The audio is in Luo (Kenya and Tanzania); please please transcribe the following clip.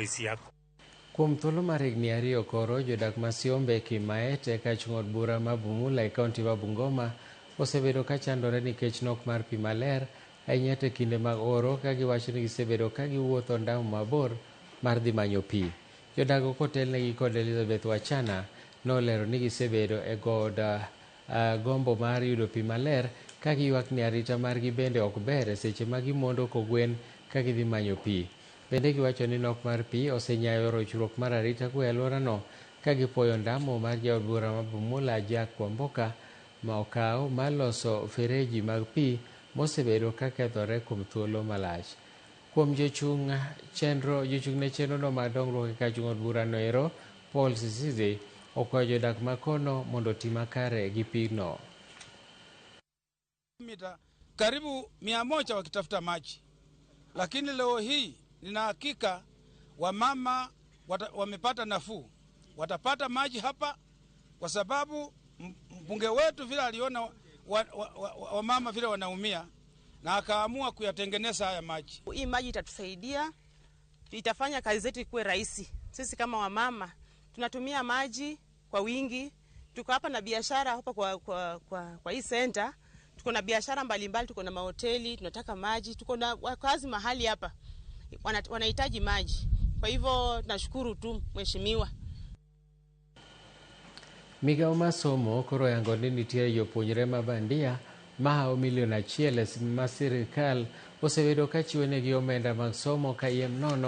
Isiaka. Kuom thuolo mar higni 2 koro, jodak ma Siombe Kimaet e kach ng'od bura ma Bumula e kaunti ma Bungoma osebedo ka chandore nikech nok mar pi maler ahinya to e kinde mag oro ka giwacho ni gisebedo ka giwuotho ndamo mabor mar dhi manyo pi. Jodago kotelnegi kod Elizabeth Wachana nolero ni gisebedo e god gombo mar yudo pi maler ka giywak ni arita margi bende ok ber e seche ma gimondo kogwen ka gidhi manyo pi. Bende giwacho ni nok mar pi osenyayo rochruok mar arita kwe e alworano ka gipuoyo ndamo mar jaod bura ma Bumula Jack Kwamboka ma okaw mar loso fereji mag pi mosebedo ka kethore kuom thuolo malach. Kuom jochung' chenro jochung' ne chenrono mar dongruok e kar od burano ero Paul Sisizi okwayo jodak ma kono mondo oti makare gi pigno. Mita karibu 100 wakitafuta maji, lakini leo hii nina hakika wamama wamepata nafuu, watapata maji hapa kwa sababu mbunge wetu vile aliona wamama vile wanaumia na akaamua kuyatengeneza haya maji. Hii maji itatusaidia, itafanya kazi zetu ikuwe rahisi. Sisi kama wamama tunatumia maji kwa wingi, tuko hapa na biashara hapa kwa hii center, tuko na biashara mbalimbali, tuko na mahoteli, tunataka maji, tuko na wakazi mahali hapa wanahitaji maji. Kwa hivyo tunashukuru tu mheshimiwa. Migawo mar somo koro oyango ni nitie jopuonjre ma bandia mahawo milion 1 ma sirikal osebedo ka chiwonegi omenda mag somo kayiem nono.